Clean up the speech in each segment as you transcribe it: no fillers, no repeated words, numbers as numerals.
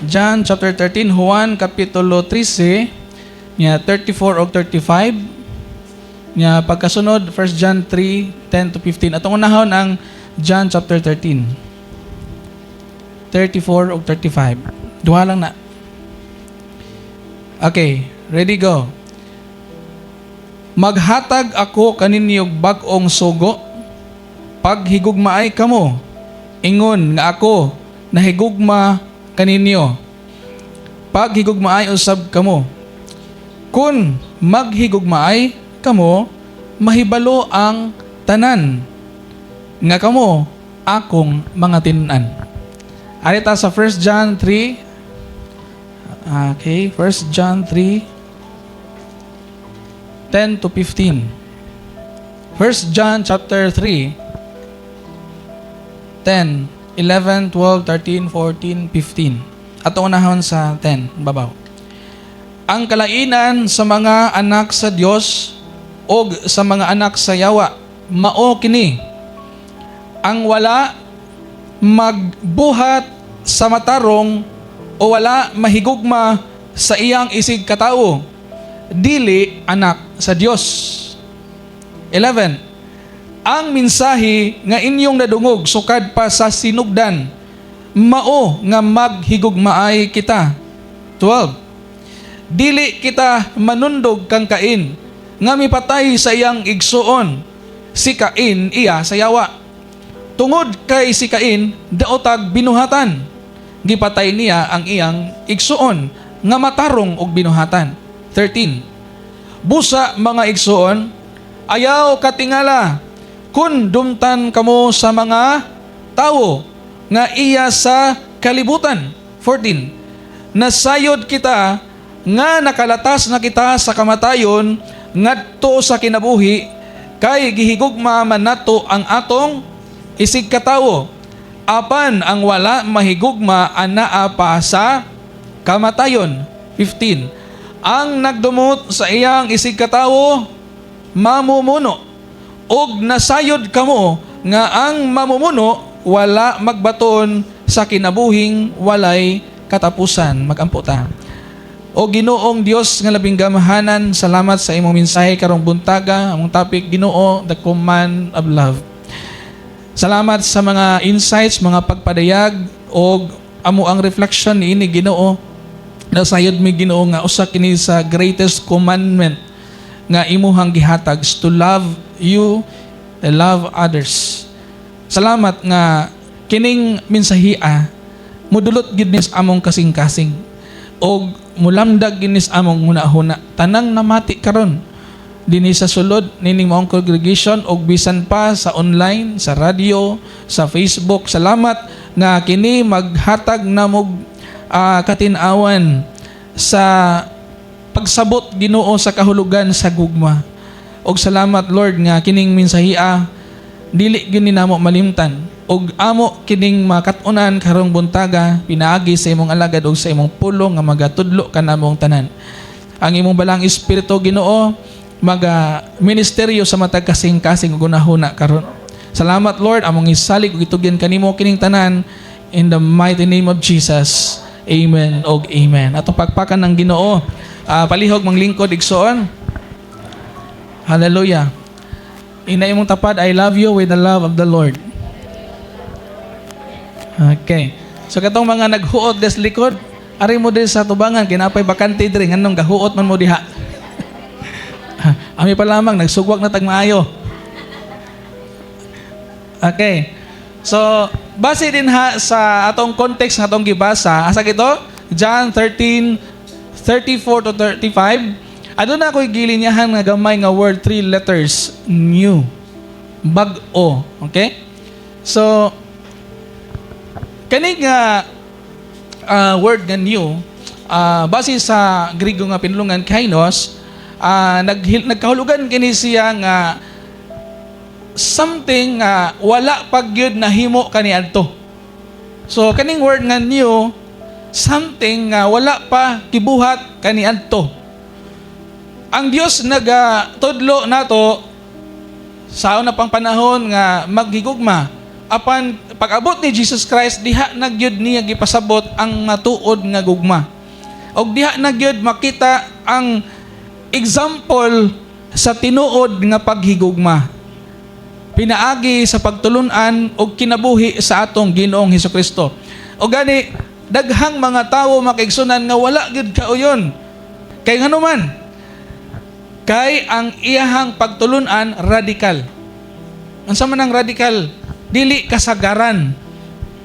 John chapter 13, Juan kapitulo 13 nya 34 og 35 nya pagkasunod 1 John 3 10 to 15. Atong unahon ang John chapter 13 34 og 35. Duha lang na. Okay, ready, go. Maghatag ako kaninyo og bag-ong sugo: paghigugmaay kamo ingon nga ako nahigugma kaninyo. Paghigugmaay usab kamo. Kung maghigugmaay kamo, mahibalo ang tanan nga kamo akong mga tinun-an. Ari ta sa 1 John 3. Okay, 1 John 3 10 to 15. 1 John chapter 3 10, 11, 12, 13, 14, 15. Ato unahon sa 10, babaw. Ang kalainan sa mga anak sa Dios og sa mga anak sa yawa mao kini: ang wala magbuhat sa matarong o wala mahigugma sa iyang isig katawo dili anak sa Dios. 11. Ang mensahe nga inyong nadungog sukad pa sa sinugdan mao nga maghigugmaay kita. 12. Dili kita manundog kang Cain nga mipatay sa iyang igsuon. Si Cain iya sa yawa. Tungod kay si Cain daotag binuhatan, gipatay niya ang iyang igsuon nga matarong og binuhatan. 13. Busa, mga igsuon, ayaw katingala kung dumtan kamo sa mga tawo nga iya sa kalibutan. 14. Nasayod kita nga nakalatas na kita sa kamatayon ngadto sa kinabuhi kay gihigugma man nato ang atong isig katawo. Apan ang wala mahigugma anaa pa sa kamatayon. 15. Ang nagdumot sa iyang isig katawo mamumuno, og nasayod kamo nga ang mamumuno wala magbaton sa kinabuhing walay katapusan. Magampo ta. O Ginoong Dios nga labing gamhanan, salamat sa imong mensahe karong buntaga. Among topic, Ginoo, the command of love. Salamat sa mga insights, mga pagpadayag og amo ang reflection niini, Ginoo. Nasayod mi, Ginoo, nga usa kini sa greatest commandment nga imuhang gihatag is to love you and love others. Salamat nga kining mensahia mudulot gid ni sa among kasing-kasing og mulamdag gid ni sa among hunahuna. Tanang namati karon dinhi sa sulod nining maong congregation og bisan pa sa online, sa radyo, sa Facebook, salamat nga kini maghatag namog katin-awan sa pagsabot, Ginoo, sa kahulugan sa gugma. Og salamat, Lord, nga kining mensahia dili gyud ni namo malimtan og amo kining makat-unan karong buntaga pinaagi sa imong alagad og sa imong pulong nga magatudlo kanamong tanan. Ang imong Balaang Espiritu, Ginoo, maga ministeryo sa matag kasing-kasing ug hunahuna karon. Salamat, Lord. Among isalig ug itugyan kanimo kining tanan in the mighty name of Jesus. Amen og amen. Atong pagpakan ng Ginoo. Palihog manglingkod, igsoon. Hallelujah. Ingna imong tapad, "I love you with the love of the Lord." Okay. So katong mga naghuot des likod, ari mo din sa tubangan, kay naa pay bakante diri, nganong gahuot man mo diha? Ami pa lamang nagsugwak na tag maayo. Okay. So, base din ha sa atong context nga atong gibasa, asa gito? John 13 34 to 35. Aduna ko'y gilinyahan nga gamay nga word, three letters, new. Bag-o. Okay? So, kani nga word nga new, base sa Griego nga pinulungan, kainos, nagkahulugan kini siya nga something nga wala pa gyud nahimo kaniadto. So kaning word nga new, something nga wala pa gibuhat kaniadto. Ang Dios nagatudlo nato sa una pang panahon nga maghigugma. Apan pag-abot ni Jesus Christ, diha na gyud niya gipasabot ang matuod nga gugma. Og diha na gyud makita ang example sa tinuod nga paghigugma pinaagi sa pagtulunan og kinabuhi sa atong Ginoong Hesukristo. O gani daghang mga tawo, mga kaigsunan, nga wala gyud kauyon. Kay ngano man? Kay ang iyahang pagtulunan radical. Unsa man ang radical? Dili kasagaran.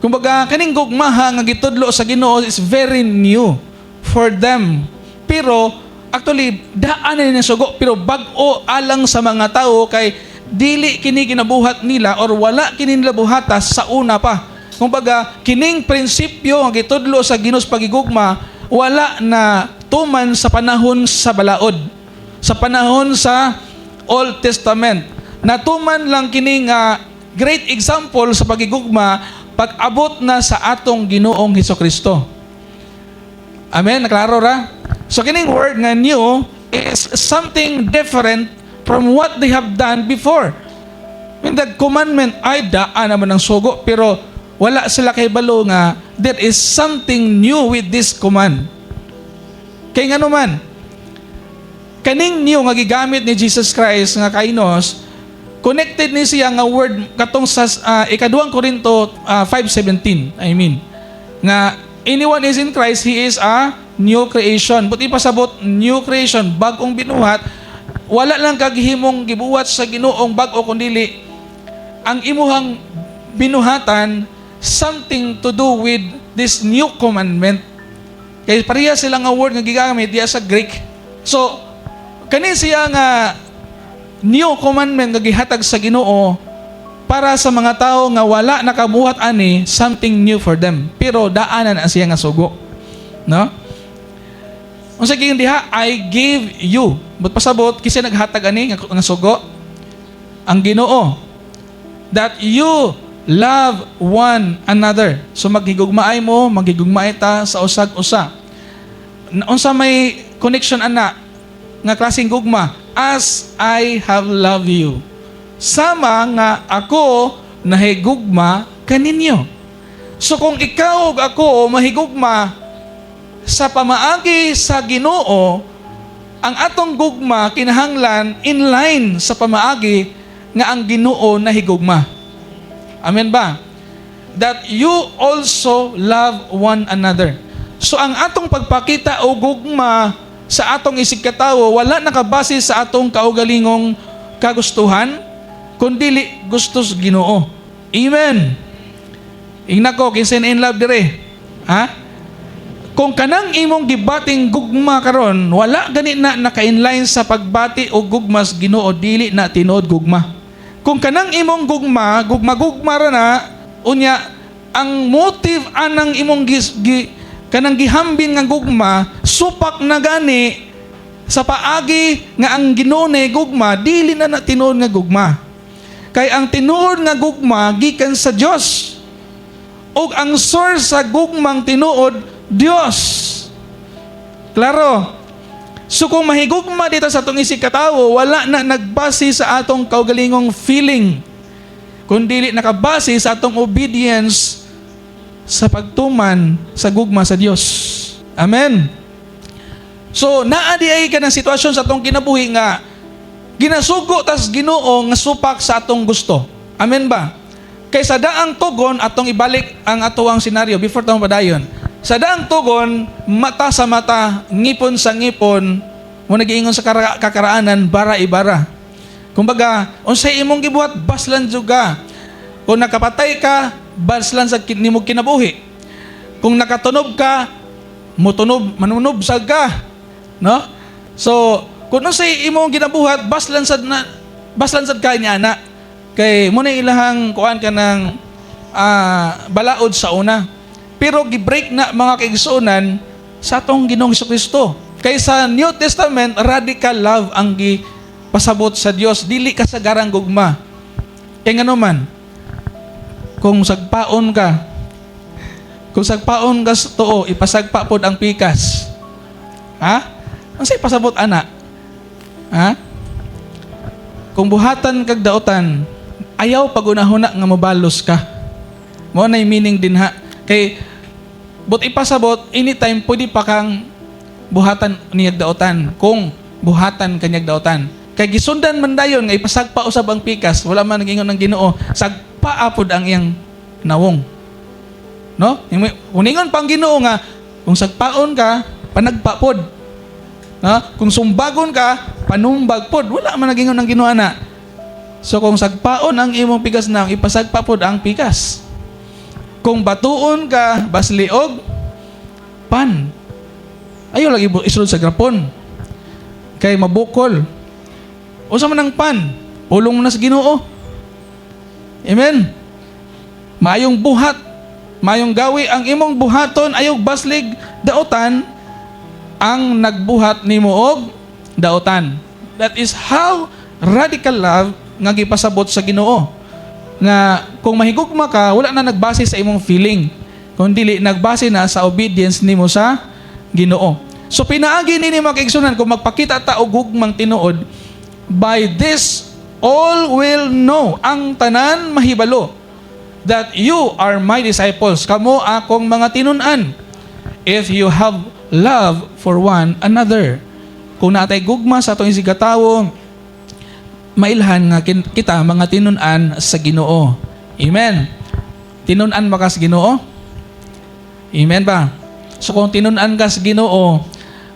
Kumbaga, kaning gugmaha nga gitudlo sa Ginoo is very new for them. Pero actually daan na ni sugo, pero bag-o alang sa mga tao kay dili kini ginabuhat nila or wala kini nila buhata sa una pa. Kumbaga, kining prinsipyo nga gitudlo sa Ginoo sa pagigugma wala na tuman sa panahon sa balaod. Sa panahon sa Old Testament. Natuman lang kini nga great example sa pagigugma pag-abot na sa atong Ginoong Hesus Kristo. Amen, naklaro ra? So kining word nga "new" is something different from what they have done before. In the commandment ay daan naman ng sugo, pero wala sila kahibalo nga there is something new with this command. Kay ngano man, kaning "new" nga gigamit ni Jesus Christ nga kainos, connected ni siya nga word katong sa Ikaduhang Korinto 5:17, I mean, nga anyone is in Christ, he is a new creation. But ipasabot, new creation, bag-ong binuhat, wala lang kaghimong gibuhat sa Ginoong bag-o kundili ang imuhang binuhatan something to do with this new commandment. Kay pareha sila nga word nga gigamit diya sa Greek. So, kani siya nga new commandment nga gihatag sa Ginoo para sa mga tao nga wala nakabuhat ani, something new for them. Pero daanan na siya nga sugo. No? Unsa giingon diha? "I give you." But pasabot, kinsa naghatag ani nga sugo? Ang Ginoo. That you love one another. So maghigugmaay mo, maghigugmaay ta sa usag usa. Unsa may connection ana nga klaseng gugma? "As I have loved you." Sama nga ako nahigugma kaninyo. So kung ikaw ug ako mahigugma sa pamaagi sa Ginoo, ang atong gugma kinahanglan in line sa pamaagi nga ang Ginoo nahigugma. Amen ba? That you also love one another. So ang atong pagpakita og gugma sa atong isigkatawo wala nakabase sa atong kaugalingong kagustuhan, kundili gusto sa Ginoo. Amen. Ingna ko, kinsa in love dire? Ha? Kung kanang imong gibating gugma karon wala gani na naka-inline sa pagbati og gugma sa Ginoo, dili na tinuod gugma. Kung kanang imong gugma, gugma-gugma ra na, unya ang motive anang imong kanang gihambin nga gugma supak na gani sa paagi nga ang Ginoo na gugma, dili na na tinuod nga gugma. Kay ang tinuod nga gugma gikan sa Dios. Ug ang source sa gugmang tinuod, Dios. Klaro? So kung mahigugma dito sa atong isig katawo, wala na nagbase sa atong kaugalingong feeling, kundi nakabase sa atong obedience sa pagtuman sa gugma sa Dios. Amen. So naa di ay kanang sitwasyon sa atong kinabuhi nga ginasugo tas Ginoo nga supak sa atong gusto. Amen ba? Kay sa daang tugon, atong ibalik ang atoang senaryo before tawong padayon. Sa daang tugon, mata sa mata, ngipon sa ngipon, mo nagiingon sa kakaraanan, bara ibara. Kumbaga, unsay imong gibuhat, baslan jud ka. Kung nakapatay ka, baslan sa nimo kinabuhi. Kung nakatunob ka, mutunob, manunob sad ka. No? So, kung unsay imong ginabuhat, baslan sad na, baslan sad ka niya ana. Kay mo na ilahang kuan ka ng balaod sa una. Pero gi-break na, mga kaigsuonan, sa atong Ginoong Kristo. Kay sa New Testament, radical love ang gipasabot sa Dios, dili kasagarang gugma. Kay ngano man, kung sagpaon ka sa tuo, ipasagpa pod ang pikas. Ha? Unsay pasabot ana? Ha? Kung buhatan kag dautan, Ayaw pagunahuna nga mobalos ka. Mao na meaning dinha. Kay but ipasabot, anytime pwede pa kang buhatan niyag daotan kung buhatan kanyag daotan. Kay gisundan man dayon nga ipasagpa usab ang pikas, wala man nagingon ng Ginoo, sagpa apod ang iyang nawong. No? Kung ingon pang Ginoo nga kung sagpaon ka, panagpa pod. No? Kung sumbagon ka, panumbag pod. Wala man nagingon ng Ginoo na. So kung sagpaon ang imong pikas na, ipasagpa pod ang pikas. Kung batuon ka, basliog pan. Ayaw lagi isulod sa grapon. Kay mabukol. Usa man ang pan, pulong na sa Ginoo. Amen. Maayong buhat, maayong gawi ang imong buhaton, ayaw baslig daotan ang nagbuhat nimo og daotan. That is how radical love nga gipasabot sa Ginoo. Nga kung mahigugma ka, wala na nagbase sa imong feeling. Kung dili nagbase na sa obedience nimo sa Ginoo. So pinaagi nini, mga kaigsunan, kung magpakita ta og gugmang tinuod, by this all will know, ang tanan mahibalo, that you are my disciples, kamo akong mga tinun-an, if you have love for one another. Kung natay gugma sa atong isigkatawo, mailhan nga kita mga tinun-an sa Ginoo. Amen. Tinun-an ba ka sa Ginoo? Amen ba? So kung tinun-an ka sa Ginoo,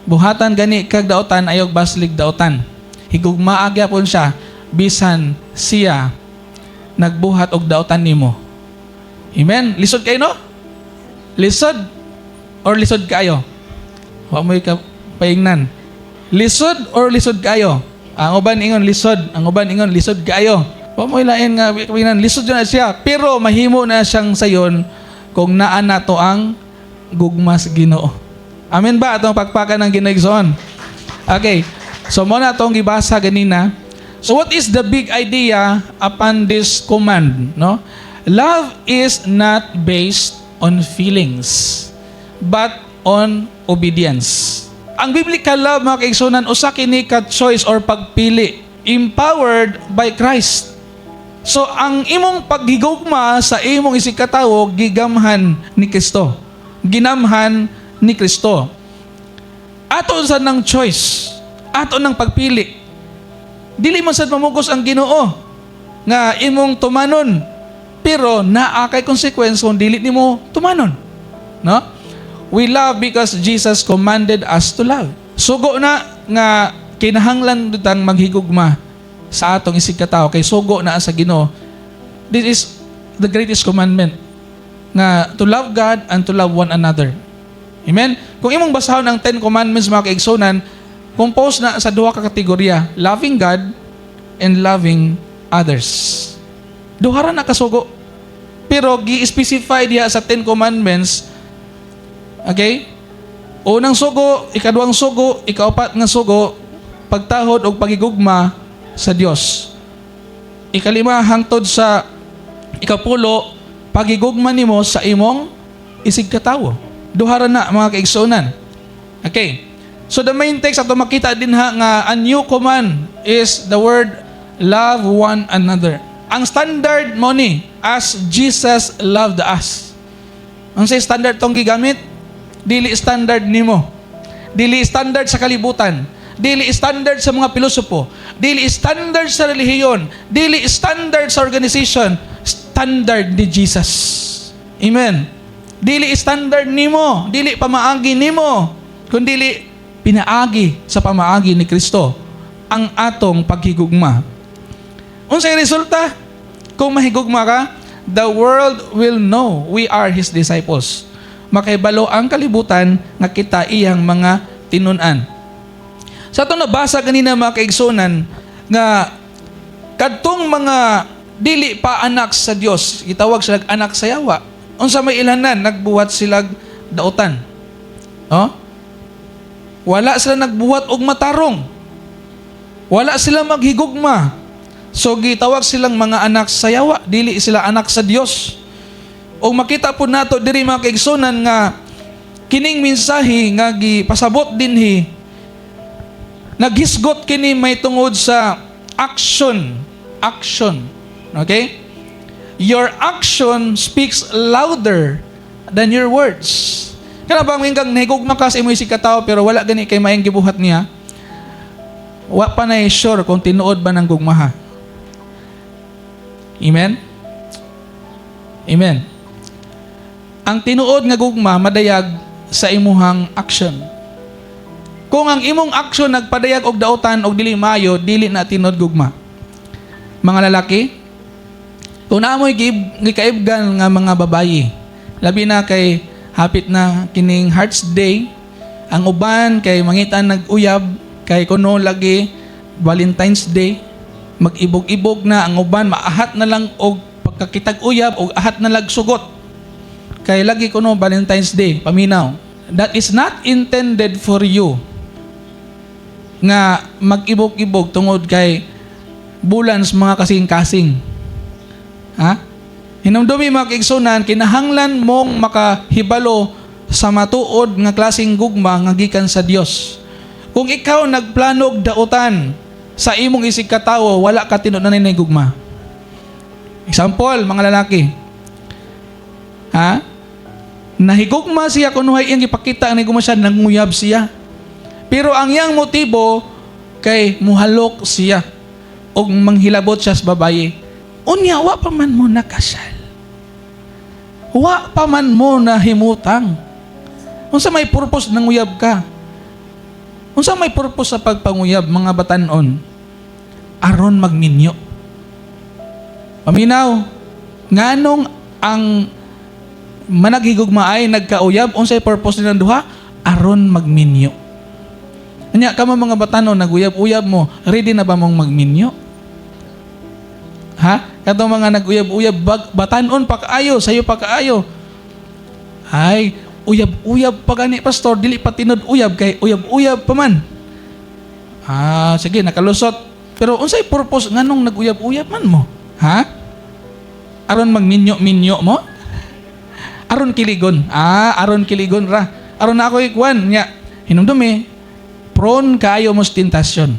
buhatan gani kag daotan, ayaw baslig daotan. Higugmaa gyapon siya bisan siya nagbuhat og daotan nimo. Amen. Lisod kayo, no? Lisod or lisod kayo? Wa mo'y ka paingnan. Lisod or lisod kayo? Ang uban ingon lisod, ang uban ingon lisod kayo. Wa mo'y lain nga paingnan, lisod na siya, pero mahimo na siyang sayon kung naa nato ang gugma sa Ginoo. Amen ba atong pakpakan ng Ginoo, igsoon? Okay. So mao na atong gibasa ganina. So what is the big idea upon this command, no? Love is not based on feelings but on obedience. Ang biblical love, mga kaigsunan, usa kini ka choice or pagpili empowered by Christ. So ang imong paghigugma sa imong isigkatawo gigamhan ni Kristo. Ginamhan ni Kristo. Ato sa nang choice. Ato nang pagpili. Dili man sad mamugos ang Ginoo nga imong tumanon. Pero naa kay consequence kung dili nimo tumanon. No? We love because Jesus commanded us to love. Sugo na nga kinahanglan tang maghigugma sa atong isigkatawo kay sugo na sa Ginoo. This is the greatest commandment nga to love God and to love one another. Amen? Kung imong basahon ang 10 Commandments, mga kaigsunan, compose na sa duha ka kategorya, loving God and loving others. Duha ra na kasugo. Pero gi-specify diha sa 10 Commandments, okay? Unang sugo, ikaduhang sugo, ikaupat nga sugo, pagtahod og pagigugma sa Dios. Ikalima hangtod sa ikapulo, pagigugma nimo sa imong isigkatawo. Duha ra na, mga kaigsuonan. Okay. So the main text ato makita dinha nga a new command is the word "love one another." Ang standard mo ni as Jesus loved us. Ang say standard tong gigamit, dili standard nimo. Dili standard sa kalibutan. Dili standard sa mga pilosopo. Dili standard sa relihiyon. Dili standard sa organization. Standard ni Jesus. Amen. Dili standard nimo, dili pamaagi nimo, kundi pinaagi sa pamaagi ni Kristo ang atong paghigugma. Unsay resulta? Kung mahigugma ka, the world will know we are His disciples. Makahibalo ang kalibutan nga kita iyang mga tinun-an. Sa atong nabasa ganina, mga kaigsunan, nga kadtong mga dili pa anak sa Dios, gitawag sila anak sa yawa. Unsa may ilhanan, nagbuhat sila dautan. No? Wala sila nagbuhat og matarong. Wala sila maghigugma. So gitawag silang mga anak sa yawa, dili sila anak sa Dios. O makita po nato diri, mga kaigsunan, nga kining mensahe nga gipasabot dinhi naghisgot kini may tungod sa action, action, no? Okay? Your action speaks louder than your words. Kana bang kang nahigugma ka sa imong isig katawo pero wala gani kay maayong gibuhat niya? Wa pa na sure kung tinuod ba ng gugmaha. Amen? Amen. Ang tinuod nga gugma madayag sa imuhang action. Kung ang imong action nagpadayag og dautan og dili maayo, dili na tinuod gugma. Mga lalaki, kung naa mo'y gikaibgan nga mga babayi, labi na kay hapit na kining Hearts Day, ang uban kay mangitan nag-uyab, kay kuno lagi Valentine's Day, mag-ibog-ibog na ang uban, maahat na lang og pagkakitag uyab og ahat na lag sugot. Kay lagi kuno Valentine's Day, paminaw. That is not intended for you nga mag-ibog-ibog tungod kay bulan sa mga kasing-kasing. Ha? Hinumdumi, mga kaigsunan, kinahanglan mong makahibalo sa matuod nga klaseng gugma nga gikan sa Dios. Kung ikaw nagplanog dautan sa imong isig katawo, wala ka tinuod na gugma. Example, mga lalaki. Ha? Nahigugma siya kunuhay iyang ipakita ang nahigugma siya, nanguyab siya. Pero ang iyang motibo kay muhalok siya og manghilabot siya sa babaye. Unya, wa pa man mo nakasal. Wa pa man mo nahimutang. Unsa may purpose ng uyab ka? Unsa may purpose sa pagpanguyab, mga batanon? Aron magminyo. Paminaw, nganong ang managhigugma ay nagkauyab, unsay purpose nilang duha? Aron magminyo. Anya kamo, mga batanon, naguyab-uyab mo, ready na ba mong magminyo? Ha? Katong mga naguyab-uyab, batanon pa kaayo, sayo pa kaayo. Ay, uyab-uyab pa gani, pastor, dili pa tinud uyab kay uyab-uyab pa man. Ah, sige, nakalusot. Pero unsay purpose, nganong naguyab-uyab man mo? Ha? Aron magminyo-minyo mo? Aron kiligon. Ah, aron kiligon ra. Aron na ako ikuan nya. Hinumdumi, prone kayo mo sa tentasyon.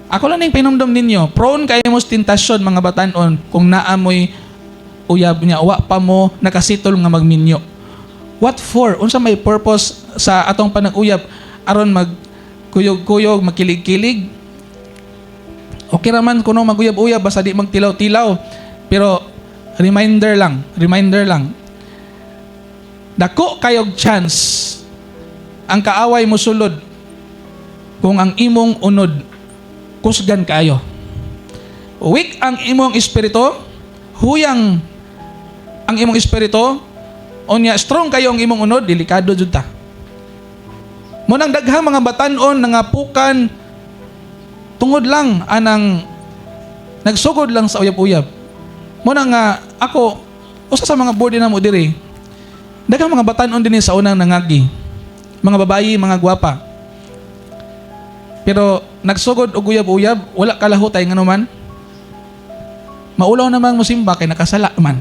Ako lang ning pinumdum ninyo, prone kayo mo sa tentasyon, mga batanon, kung naa mo'y uyab niya, wa pa mo nakasettle nga magminyo. What for? Unsa may purpose sa atong panag-uyab? Aron mag kuyog-kuyog, magkilig-kilig? Okay raman kuno maguyab-uyab basta di magtilaw-tilaw. Pero reminder lang, reminder lang. Dako kayog chance ang kaaway mo sulod kung ang imong unod kusgan kaayo. Weak ang imong espiritu, huyang ang imong espiritu, unya strong kayo ang imong unod, delikado jud ta. Mao nang daghang mga batanon nangapukan tungod lang anang nagsugod lang sa uyab-uyab. Mao na nga ako usa sa mga board na mo diri. Daghang mga batanon dinhi sa unang nangagi. Mga babayi, mga gwapa. Pero nagsugod og uyab-uyab, wala kalahutay, ngano man. Maulaw namang musimba kay nakasala man.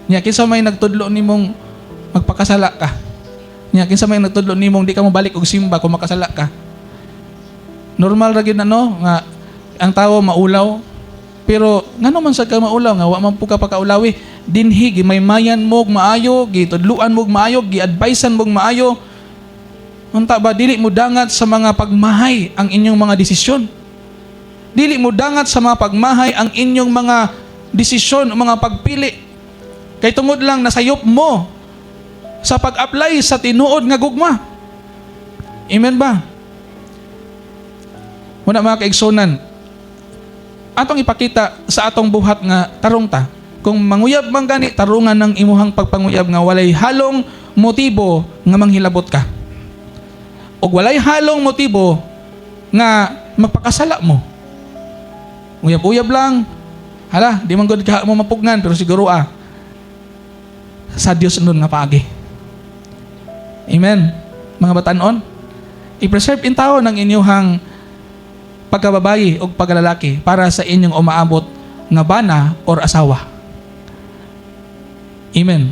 Nya kinsa may nagtudlo nimong magpakasala ka? Nya kinsa may nagtudlo nimong di ka mobalik og simba kung makasala ka? Normal ra gyud na, no, nga ang tao maulaw. Pero ngano man sa ka maulaw nga wa man po ka pakaulawi? Dinhi gimaymayan mo og maayo, gitudluan mo og maayo, gi-advisean mo og maayo. Unta ba dili mo dangat sa mga pagmahay ang inyong mga desisyon? Dili mo dangat sa mga pagmahay ang inyong mga desisyon o mga pagpili. Kay tungod lang nasayop mo sa pag-apply sa tinuod nga gugma. Amen ba? Muna, mga kaigsunan, atong ipakita sa atong buhat nga tarong ta. Kung manguyab man gani, tarungan ng imuhang pagpanguyab nga walay halong motibo nga manghilabot ka. Og walay halong motibo nga magpakasala mo. Uyab-uyab lang. Hala, di man gud ka mo mapugnan pero siguro sa Dios nun nga paagi. Amen. Mga batanon, i-preserve intawon ang inyuhang pagkababayi o pagkalalaki para sa inyong umaabot nga bana or asawa. Amen.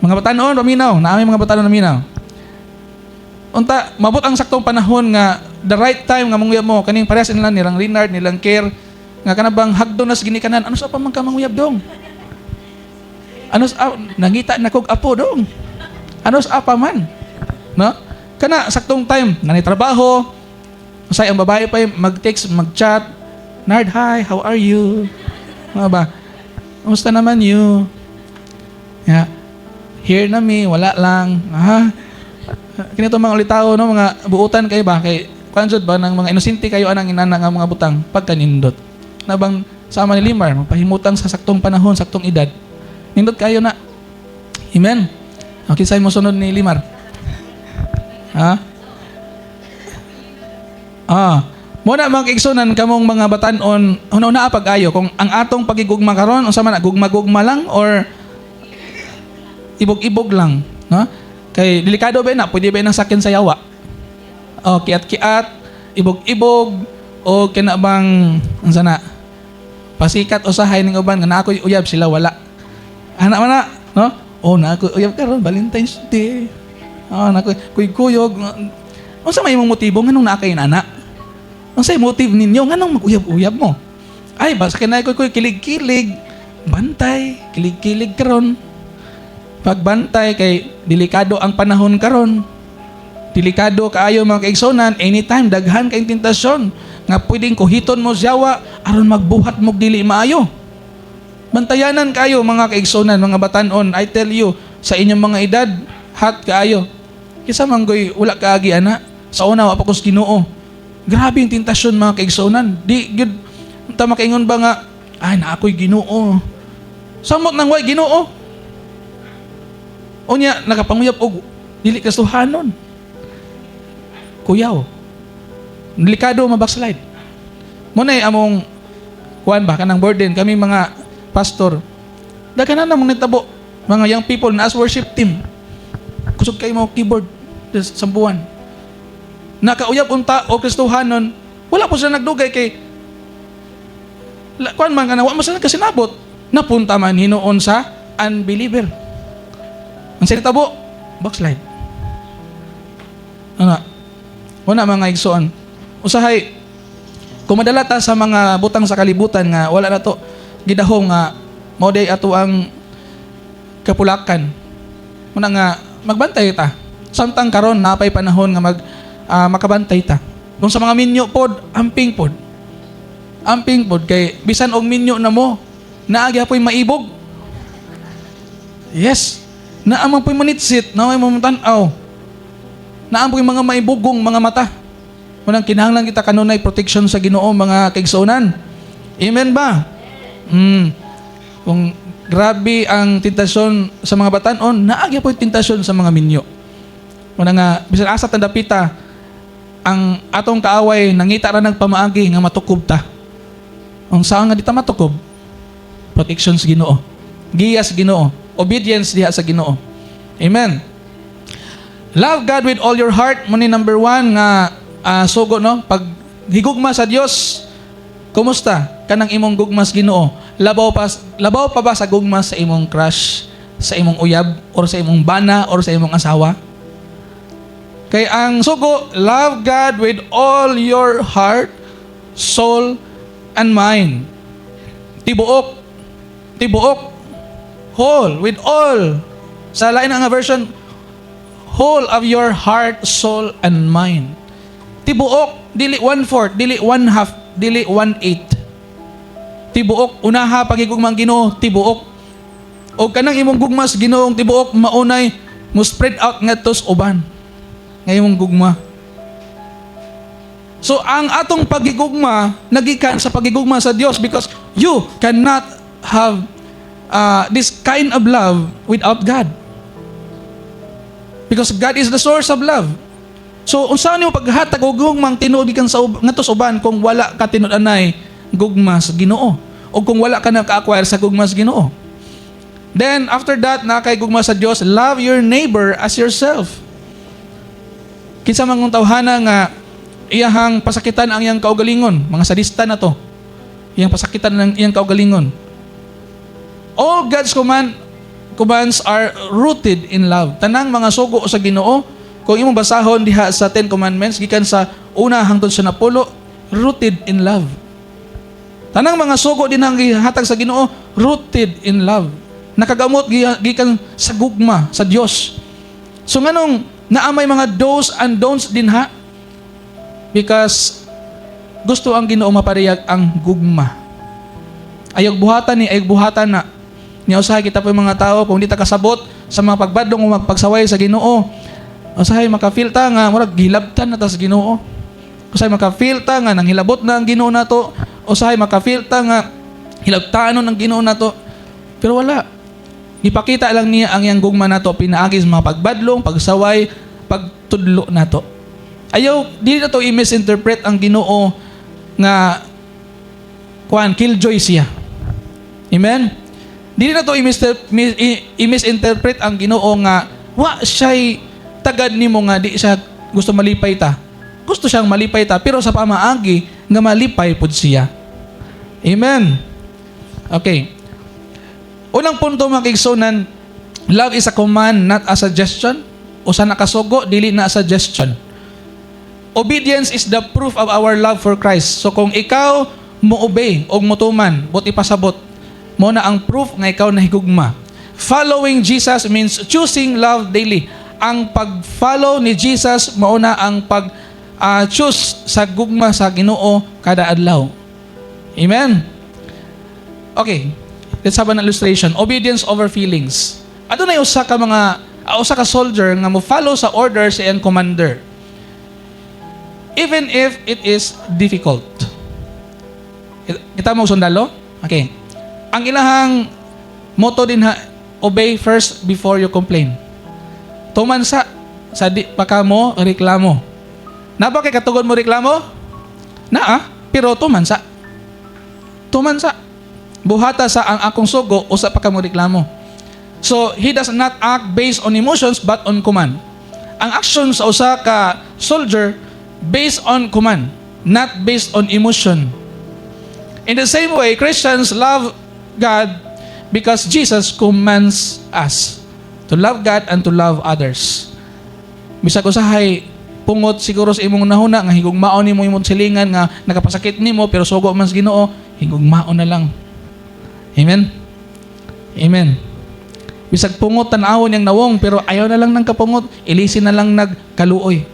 Mga batanon, paminaw. Naa may mga batanon, paminaw. Unta, mabot ang saktong panahon nga the right time nga manguyab mo, kaning parehas nila nilang Renard, nilang Care. Nga kana bang hagdo nas ginikanan, "Ano sa pa man ka manguyab, dong?" "Ano sa nangita na kog apo, dong." Ano sa pa man? No? Kana saktong time, nanay trabaho, usay ang babae pa yung mag-text, mag-chat, "Nard, hi, how are you?" Mga ba? "Kumusta naman you?" Yeah. "Here na mi, wala lang." Ah. Kinito mga ulitawo, no, mga buutan kayo ba kay kuan jud ba ng mga inosente kayo anang inana nga mga butang pagkanindot. Na bang sama ni Limar, magpahimutang sa saktong panahon, saktong edad. Nindot kayo na. Amen. Okay, say mo sunod ni Limar. Ha? Ah, mo na, mga kaigsunan, kamong mga batan-on, una-una pag-ayo kung ang atong pagigugma karon, unsa man na, gugma-gugma lang or ibog-ibog lang, no? Kay delikado ba na, pwede ba nang sakin sa yawa? O kiat-kiat, ibog-ibog o kina bang unsa na? Pasikat usahay ning uban nga naa ko'y uyab, sila wala. Ana man na, no? "Oh, naa ko'y uyab karon Valentine's Day. Oh, naa ko'y kuy-kuyog." Unsa may imong motibo nganong naa kay nana? Unsay motive ninyo nganong mag-uyab-uyab mo? "Ay, basta kinay ko kilig-kilig." Bantay, kilig-kilig karon. Pagbantay kay delikado ang panahon karon. Delikado kaayo, mga kaigsunan, anytime daghan kay tentasyon nga pwedeng kuhiton mo siyawa aron magbuhat mo dili maayo. Bantayanan kayo, mga kaigsunan, mga batanon, I tell you, sa inyong mga edad, hot kaayo. Kisa manggoy wala kaagi ana, sa una wa pa ko sa Ginoo. Grabe yung tentasyon, mga kaigsunan. Di gyud ta makaingon ba nga, "Ay, na ako'y Ginoo." Samot nang way Ginoo. Unya nakapanguyab og dili kastuhanon. Kuyaw. Delikado ma-backslide. Mo na among kuan ba kanang burden kami mga pastor. Daghan na namong nitabo mga young people na as worship team. Kusog kayo mo keyboard sa buwan. Nakauyab unta o Kristohanon, wala po sila nagdugay kay kuan man kana wa man sila kasinabot. Napunta man hinuon sa unbeliever. Ang sinitabo, backslide. Ano? Una, mga igsoon. Usahay, kung madala ta sa mga butang sa kalibutan nga wala na to gidahom nga mao day ato ang kapulakan. Muna nga magbantay ta. Samtang karon napay panahon nga makabantay ta. Kung sa mga minyo pod, amping pod. Amping pod kay bisan og minyo na mo, naa gyapoy maibog. Yes. Naa man po'y manitsit, naa may tan-aw. Naa po'y mga maibugong mga mata. Munang kinahanglan kita kanunay protection sa Ginoo, mga kaigsuonan. Amen ba? Kung grabe ang tentasyon sa mga batanon, naa gyapoy tentasyon sa mga minyo. Muna nga bisan asa ta dapita, ang atong kaaway nangita ra nagpamaagi nga matukob ta. Unsa nga di ta matukob? Protection sa Ginoo. Giya sa Ginoo. Obedience diha sa Ginoo. Amen. Love God with all your heart. Muni number one nga sugo, no? Pag higugma sa Dios, kumusta kanang imong gugma sa Ginoo? Labaw pa ba sa gugma sa imong crush, sa imong uyab or sa imong bana or sa imong asawa? Kay ang sugo, love God with all your heart, soul, and mind. Tibuok. Tibuok. Whole, with all. Sa lain nga version, whole of your heart, soul, and mind. Tibuok, dili one-fourth, dili one-half, dili one-eighth. Tibuok, unaha pagigugmang Ginoo, tibuok. O kanang imong gugma sa Ginoong tibuok, maunay mo spread out ngadto sa uban. Nga imong gugma. So ang atong pagigugma nagikan sa pagigugma sa Dios because you cannot have this kind of love without God. Because God is the source of love. So unsa nimo paghatag og gugmang tinuod gikan sa ngadto sa uban kung wala ka tinud-anay gugma sa Ginoo o kung wala ka naka-acquire sa gugma sa Ginoo? Then after that, na kay gugma sa Dios, love your neighbor as yourself. Kinsa man kung tawhana nga iyahang pasakitan ang iyang kaugalingon, mga sadista na to. Iyang pasakitan ng iyang kaugalingon. All God's commands are rooted in love. Tanang mga sugo sa Ginoo, kung imong basahon diha sa Ten Commandments gikan sa una hangtod sa napulo, rooted in love. Tanang mga sugo din ang gihatag sa Ginoo, rooted in love. Nakagamot gikan sa gugma sa Dios. So nganong naa may mga do's and don'ts dinha? Because gusto ang Ginoo mapariyag ang gugma. Ayog buhatan ni, ayog buhatan na. Nya usahay kita po yung mga tao, kung di ta kasabot sa mga pagbadlong o magpagsaway sa Ginoo, usahay maka-feel ta nga murag gilabtan na ta sa Ginoo. Usahay maka-feel ta nga nanghilabot na ang Ginoo nato. Usahay maka-feel ta nga hilabtanon ang Ginoo nato. Pero wala. Gipakita lang niya ang iyang gugma nato pinaagi sa mga pagbadlong, pagsaway, pagtudlo nato. Ayaw di na to i-misinterpret ang Ginoo nga kuan, killjoy siya. Amen? Dili na to i-misinterpret ang Ginoo nga wa siya'y tagad nimo nga di siya gusto malipay ta. Gusto siyang malipay ta, pero sa pamaagi nga malipay pud siya. Amen. Okay. Unang punto, mga kaigsunan, love is a command, not a suggestion. Usa na kasugo, dili na a suggestion. Obedience is the proof of our love for Christ. So kung ikaw mo obey og motuman, buot ipasabot, mao na ang proof nga ikaw nahigugma. Following Jesus means choosing love daily. Ang pag-follow ni Jesus, mao na ang pag choose sa gugma sa Ginoo kada adlaw. Amen. Okay. Let's have an illustration. Obedience over feelings. Adunay usa ka soldier nga mo follow sa orders sa iyang commander, even if it is difficult. Kita mo sundalo? Okay. Ang ilahang motto din ha, "Obey first before you complain." Tuman sa di pa ka mo reklamo. Naa ba kay katugon mo reklamo? Naa, pero tuman sa. Tuman sa. Buhata sa ang akong sugo, usa pa ka mo reklamo. So, he does not act based on emotions but on command. Ang action sa usa ka soldier, based on command, not based on emotion. In the same way, Christians love God because Jesus commands us to love God and to love others. Bisag usahay pungot siguro sa imong nahuna nga higugmaon nimo imong silingan nga nakapasakit nimo, pero sugo man sa Ginoo, higugmaon na lang. Amen. Amen. Bisag pungot tan-awon niyang nawong, pero ayaw na lang ng kapungot, ilisin na lang nagkaluoy.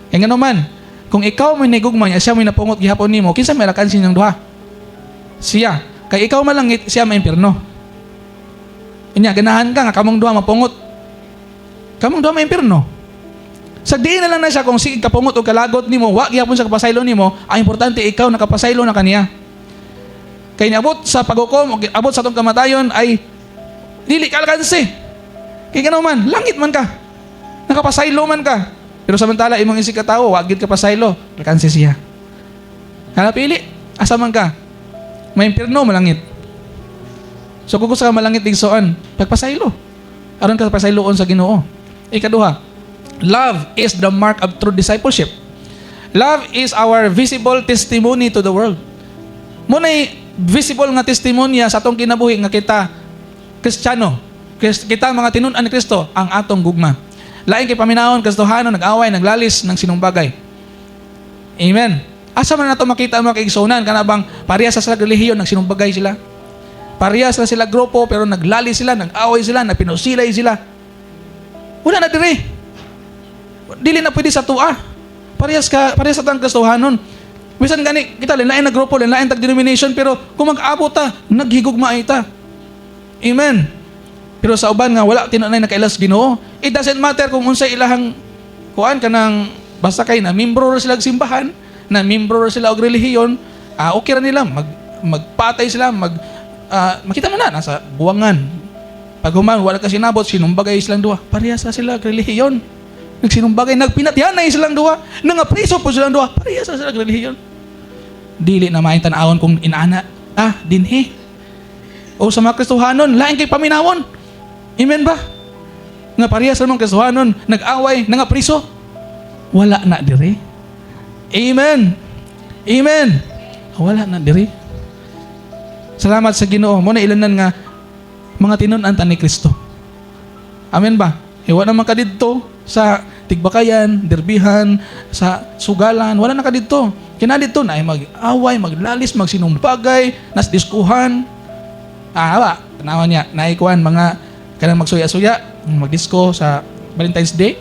Kaya nga naman, kung ikaw may nigugma niya, siya may napungot gihapon nimo, kinsa may alkansin niyang duha? Siya. Kay ikaw malangit, siya may impierno. Unya, ganahan ka nga kamong duha mapungot. Kamong duha may impierno. Sa diin na lang na siya kung sige kapungot o kalagot nimo, wa gihapon sa kapasaylo nimo, ang importante ikaw nakapasaylo na kaniya. Kay niabot sa paghukom, o abot sa atong kamatayon ay dili ka alkanse. Kay ngano man, langit man ka. Nakapasaylo man ka. Pero samantala imong isig katawo, wa gid ka pasaylo, alkanse siya. Hala, pili, asa man ka? May impierno, malangit. So kung gusto ka malangit, igsoon, pagpasaylo. Aron ka pasayloon sa Ginoo. Ikaduha, love is the mark of true discipleship. Love is our visible testimony to the world. Mao nay visible nga testimonya sa atong kinabuhi nga kita Kristiyano. Kita mga tinun-an ni Kristo, ang atong gugma. Lain kay paminawon Kristohano, nag-away, naglalis ng sinumbagay. Amen. Asa man nato makita, mga kaigsunan, kana bang parehas sa sila relihiyon, nagsinumbagay sila? Parehas na sila grupo, pero naglali sila, nag-away sila, nagpinusilay sila. Wala na dire. Dili na pwede sa tua. Parehas sa tang Kristohanon. Bisan gani kita lain na grupo, lain tag denomination, pero kung mag-abot ta, naghigugmaay ta. Amen. Pero sa uban nga wala tinuod nakaila sa Ginoo, it doesn't matter kung unsay ilahang kuan, kanang basta kay na membro ra sila og simbahan, na membro ra sila og relihiyon, okay ra nila magpatay sila, makita mo na nasa buwangan. Pag human wala ka sinabot, sinumbagay silang duha. Parehas ra sila og relihiyon. Nagsinumbagay, nagpinatyanay silang duha, nangapriso po silang duha, parehas ra sila og relihiyon. Dili na maayong tan-awon kung inana dinhi. O sa mga Kristohanon, lain kay paminawon. Amen ba? Nga parehas ra mong Kristohanon, nag-away, nangapriso. Wala na dire. Amen. Amen. Wala na dire. Salamat sa Ginoo. Mao na ilanan nga mga tinun-an ta ni Kristo. Amen ba? Wala naman ka didto sa Tigbakayan, Derbihan, sa Sugalan, wala na ka didto. Kina dito na ay mag-away, maglalis, magsinumbagay, nas diskuhan. Ah, ba, tanawan niya, naikuan mga kanang magsuya-suya, magdisko sa Valentine's Day.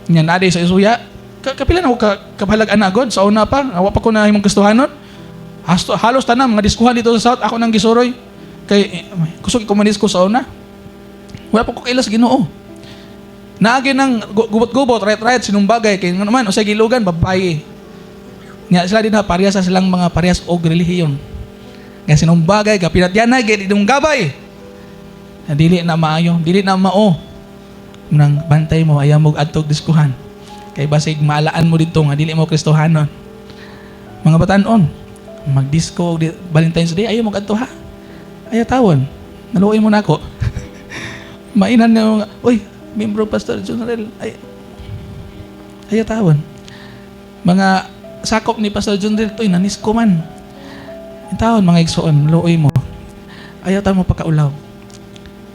Nya na sa suya. Kapila na ako ka kabalag ana god sa una pa, awa pa ko na himong Kristohanon. Hasto, halos tanan mga diskuhan dito sa South ako nang gisuroy. Kay kusog ko manisko sa una. Wala pa ko kaila sa Ginoo. Naagi ng gubot-gubot, right-right, sinumbagay kay ngano man usay gilugan babaye. Nya sila din ha parehas sa silang mga parehas og relihiyon. Nga sinumbagay kapinatyanay gid idong gabay. Na dili na maayo, dili na mao. Nang bantay mo ayaw mo adtog diskuhan. Kay basig maalaan mo dito nga dili mo Kristohanon. Mga batanon, magdisko og Valentine's Day ayaw mo adto ha. Ayaw tawon. Naluoy mo nako. Mainan nga mga, "Uy, membro Pastor General," ay ayaw tawon. Mga sakop ni Pastor General, "Toy, nanisko man." Tawon, mga igsoon, luoy mo. Ayaw ta mo pakaulaw.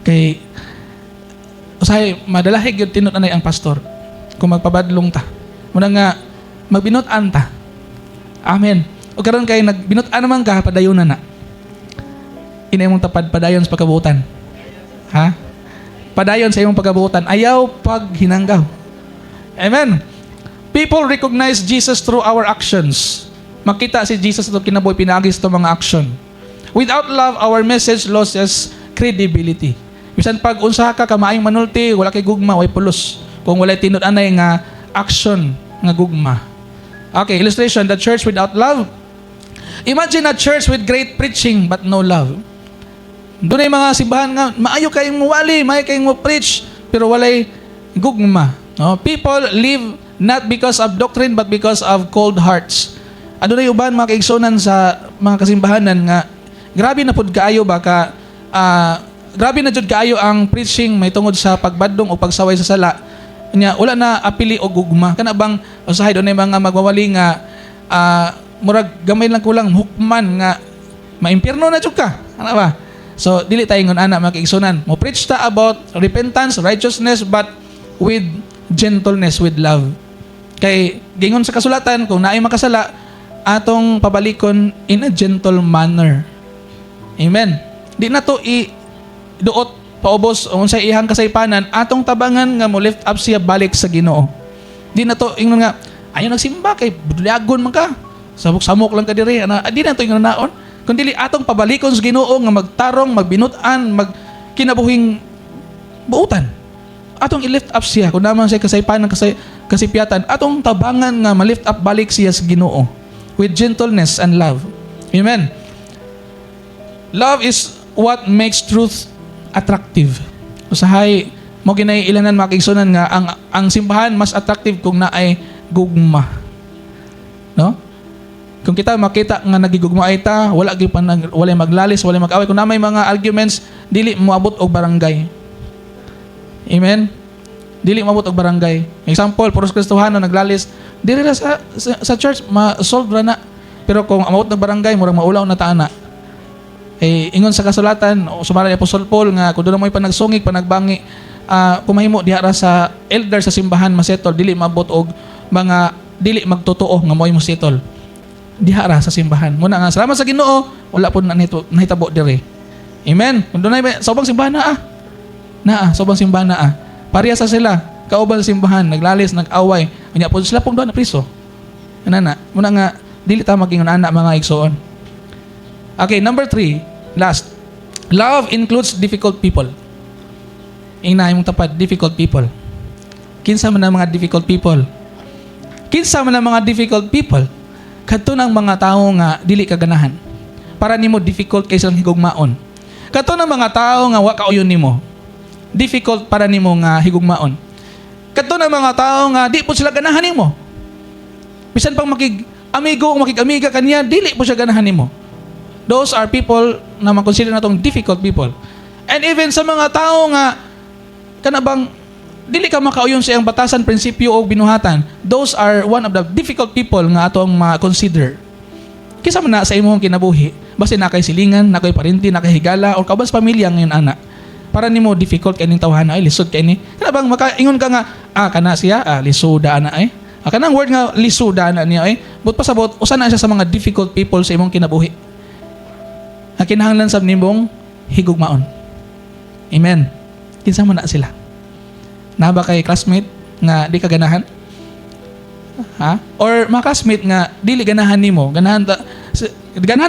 Kay usahay madalahig gyud tinud anay ang pastor kung magpabadlong ta. Muna nga magbinut-an ta. Amen. O karon kay nagbinut-an naman ka, padayon na na. Ina imong tapad, padayon sa pagkabuotan. Ha? Padayon sa imong pagkabuotan. Ayaw paghinanggaw. Amen. People recognize Jesus through our actions. Makita si Jesus sa kinabuhi pinaagi sa mga action. Without love, our message loses credibility. Bisan pag unsa ka kamaayong manulti, wala kay gugma, way pulos. Kung walay tinud-anay nga action nga gugma. Okay, illustration, the church without love. Imagine a church with great preaching but no love. Doon ay mga simbahan nga maayo kayong muwali, maayo kayong mo preach, pero walay gugma. No? People live not because of doctrine but because of cold hearts. Ano na yung uban mga kaigsunan sa mga kasimbahanan nga grabe na pud kaayo ba ka grabe na jud kaayo ang preaching may tungod sa pagbadlong o pagsaway sa sala nya wala na apili og gugma. Kana bang usahay doon mga magwawali nga murag gamay lang kulang hukman nga maimpierno na jud ka, ana ba? So dili tayo ingon ana, mga kaigsunan. Mo preach ta about repentance, righteousness, but with gentleness, with love, kay gingon sa kasulatan, kung naay makasala, atong pabalikon in a gentle manner. Amen. Di na to i duot paubos unsay iyang kasaypanan, atong tabangan nga mo lift up siya balik sa Ginoo. Di na to ingnon nga ayaw nagsimba kay budlagon man ka. Samok-samok lang ka diri. Ana, di na to ingnon naon. Kun dili atong pabalikon sa Ginoo nga magtarong, magbinut-an, magkinabuhing buutan. Atong i-lift up siya kung naman siya kasaypanan, kasipyatan, atong tabangan nga ma-lift up balik siya sa Ginoo with gentleness and love. Amen. Love is what makes truth attractive. Usahay mo ginay ilanan, mga kaigsunan, nga ang simbahan mas attractive kung naay gugma. No? Kung kita makita nga nagigugma ay ta, wala gyud pa nag, walay maglalis, walay mag-away. Kung na may mga arguments, dili moabot og barangay. Amen. Dili moabot og barangay. Example, puros Kristohano naglalis, dili ra sa church ma-solve ra na. Pero kung amabot ng barangay, murag maulaw na ta ana. Eh, ingon sa kasulatan, o sumala ni Apostol Paul nga kung doon mo'y panagsungig, panagbangi, kumahimo diha ra sa elder sa simbahan masettle, dili maabot og mga dili magtotoo nga mo'y mosettle. Diha ra sa simbahan. Muna nga salamat sa Ginoo, wala po na nito nahitabo diri. Amen. Kung doon ay sa ubang simbahan naa. Naa, sa ubang simbahan naa. Pareha sa sila, kauban sa simbahan, naglalis, nag-away. Unya po sila pong doon na priso. Ana na, muna nga dili ta maging ana, mga igsoon. Okay, number 3, last. Love includes difficult people. Ingna imong tapad, difficult people. Kinsa man ang mga difficult people? Kinsa man ang mga difficult people? Kadto ng mga tawo nga dili ka ganahan. Para nimo difficult kay silang higugmaon. Kadto ng mga tawo nga wa kauyon nimo. Difficult para nimo nga higugmaon. Kadto ng mga tawo nga di po sila ganahan nimo. Bisan pang makig amigo o makig-amiga kaniya, dili po siya ganahan nimo. Those are people na ma-consider natong difficult people. And even sa mga tao nga kana bang dili ka makauyon sa iyang batasan, prinsipyo o binuhatan, those are one of the difficult people nga atong ma-consider. Kinsa man na sa imong kinabuhi, basta na kay silingan, na kay parinti, na kay higala or kauban sa pamilya ngayon ana. Para nimo difficult kay ning tawhana, ay lisod kay ni. Kana bang makaingon ka nga, "Ah, kana siya, ah, lisuda ana ay." Ah, kanang word nga lisuda ana niya ay. Buot pasabot, usa na siya sa mga difficult people sa imong kinabuhi nga kinahanglan sa nimong higugmaon. Amen. Kinsa man na sila? Naa ba kay classmate nga di ka ganahan? Ha? Or mga classmate nga dili ganahan nimo, ganahan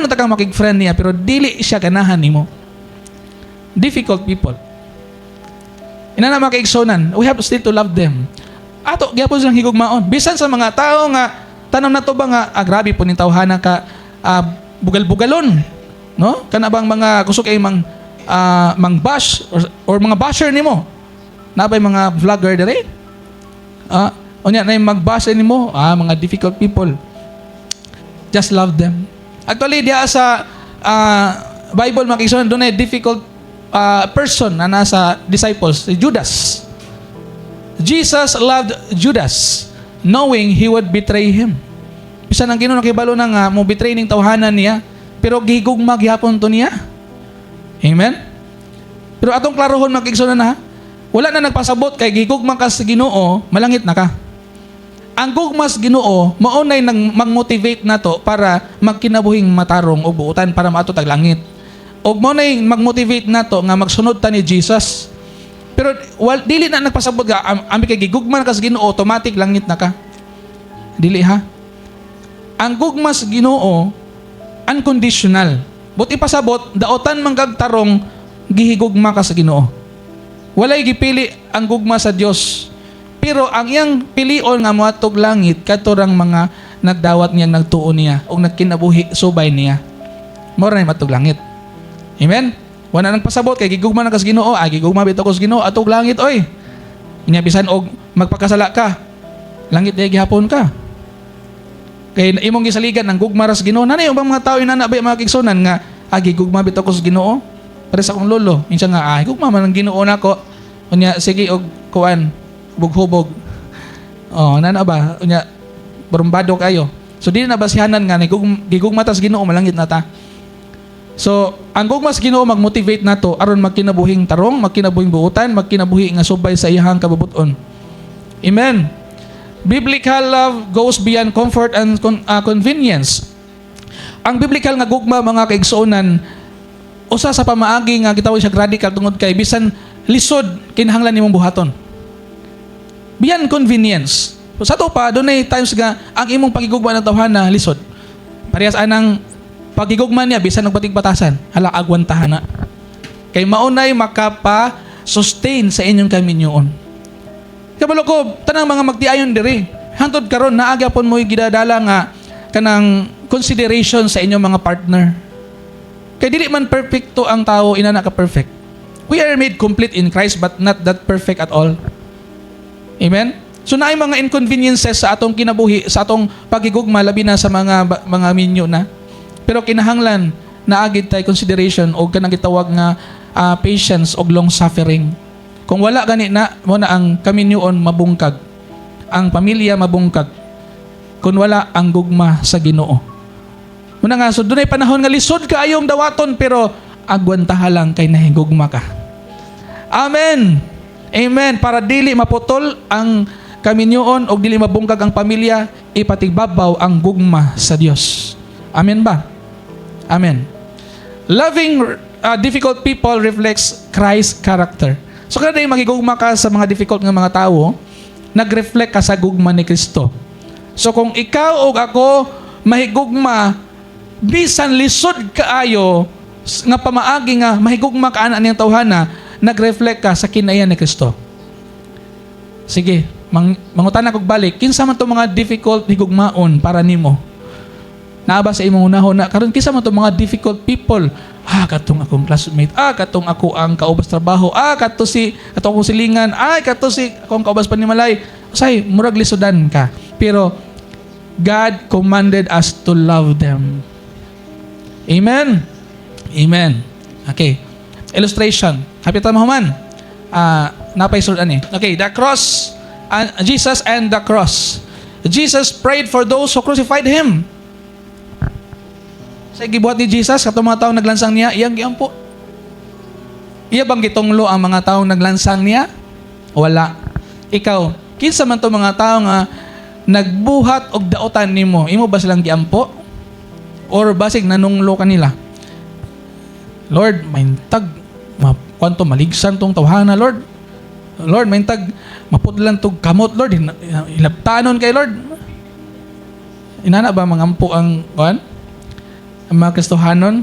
ta kang makig-friend niya pero dili siya ganahan nimo. Difficult people. Inana, mga kaigsunan, we have still to love them. Ato gyapon silang higugmaon. Bisan sa mga tao nga tanong na to ba nga grabe po ning tawhana ka bugal-bugalon, no? Kana bang mga kusog kay mang bash or mga basher nimo. Naa bay mga vlogger dire? Unya na mag-bash nimo, mga difficult people. Just love them. Actually, diha sa Bible, mga kaigsunan, dunay difficult person na nasa disciples, si Judas. Jesus loved Judas knowing he would betray him. Bisan ang Ginoo nakibalo na nga mo betray ning tawhanan niya, pero gihigugma gihapon to niya. Amen? Pero atong klarohon, mga kaigsunan na, wala na nagpasabot kay gihigugma ka sa Ginoo, malangit na ka. Ang gugma sa Ginoo mao nay nang mag-motivate nato para magkinabuhing matarong o buutan para maadto tag langit. Og mao nay mag-motivate nato nga magsunod ta ni Jesus. Pero dili na nagpasabot ka ami kay gigugma ka sa Ginoo, automatic langit na ka. Dili ha. Ang gugma sa Ginoo unconditional. Buot ipasabot, daotan man kag tarong, gihigugma ka sa Ginoo. Walay gipili ang gugma sa Dios. Pero ang iyang pilion nga moadtog langit kadto rang mga nagdawat niyang nagtuo niya o nagkinabuhi subay niya. Mao ra maadtog langit. Amen? Wala nang pasabot kay gigugma na ka sa Ginoo, ay gigugma bitaw ko sa Ginoo, adtog langit oy. Inya bisan og magpakasala ka, langit di gihapon ka. Kay imong gisaligan ang gugma ra sa Ginoo. Nanay ubang mga tao inana ba, mga kaigsunan, nga gigugma bitaw ko sa Ginoo. Pare sa akong lolo, minsan nga gugma man ang Ginoo nako. Unya sige og kuan, hubog-hubog. Oh, nana ba? Unya barumbado kayo. So di na basihanan nga gigugma ta sa Ginoo, malangit na ta. So, ang gugma sa Ginoo mag-motivate nato aron magkinabuhing tarong, magkinabuhing buutan, magkinabuhi nga subay sa iyahang kabubuton. Amen. Biblical love goes beyond comfort and convenience. Ang biblical nga gugma, mga kaigsuonan, usa sa pamaagi nga gitawag siya radical tungod kay bisan lisod, kinahanglan nimong buhaton. Beyond convenience. So, sa to pa, dunay times nga ang imong pagigugma ng tawhana lisod. Parehas anang pagigugma niya bisan og batig-batasan, hala, agwantahan na. Kay maunay makapa-sustain sa inyong kaminyoon. Kabalo ko, tanang mga magtiayon diri. Hantod karon naa gyapon mo gidadala nga kanang consideration sa inyong mga partner. Kay dili man perfecto ang tao, inana ka perfect. We are made complete in Christ but not that perfect at all. Amen? So naay mga inconveniences sa atong kinabuhi, sa atong pagigugma, labi na sa mga minyo na. Pero kinahanglan naa gid tay consideration o kanang gitawag nga patience og long suffering. Kung wala gani na, mo na ang kaminyoon mabungkag. Ang pamilya mabungkag. Kung wala ang gugma sa Ginoo. Muna nga, so dunay panahon nga lisod kaayong dawaton pero agwantaha lang kay nahigugma ka. Amen. Amen. Para dili maputol ang kaminyoon o dili mabungkag ang pamilya, ipatigbabaw ang gugma sa Dios. Amen ba? Amen. Loving difficult people reflects Christ's character. So kada magigugma ka sa mga difficult nga mga tao, nag-reflect ka sa gugma ni Kristo. So kung ikaw o ako mahigugma bisan lisod kaayo nga pamaagi nga mahigugma ka ana niyang tawhana, nag-reflect ka sa kinaiyan ni Kristo. Sige, mangutana kog balik, kinsa man to mga difficult higugmaon para nimo? Naa ba sa imong hunahon na karon, kinsa man to mga difficult people? Katong akong classmate. Katong ako ang kaubas trabaho. Kato si kato akong silingan. Ay, kato si akong kaubas panimalay. Say, murag lisodan ka. Pero God commanded us to love them. Amen. Amen. Okay. Illustration. Happy ta mahuman. Napay sulod ani. Okay, the cross, Jesus and the cross. Jesus prayed for those who crucified him. Sa gibuhat ni Jesus, katong mga taong naglansang niya, iyang giampo. Iya bang gitunglo ang mga taong naglansang niya? Wala. Ikaw, kinsa man to mga tao nga Nagbuhat og daotan nimo, imo ba silang giampo? Or basig nanunglo kanila? "Lord, maintag ma kwanto maligsan tong tawhana, Lord. Lord, maintag mapudlan tog kamot, Lord, hilabtanon kay Lord." Inana ba mangampo ang kuan? Ang mga Kristohanon?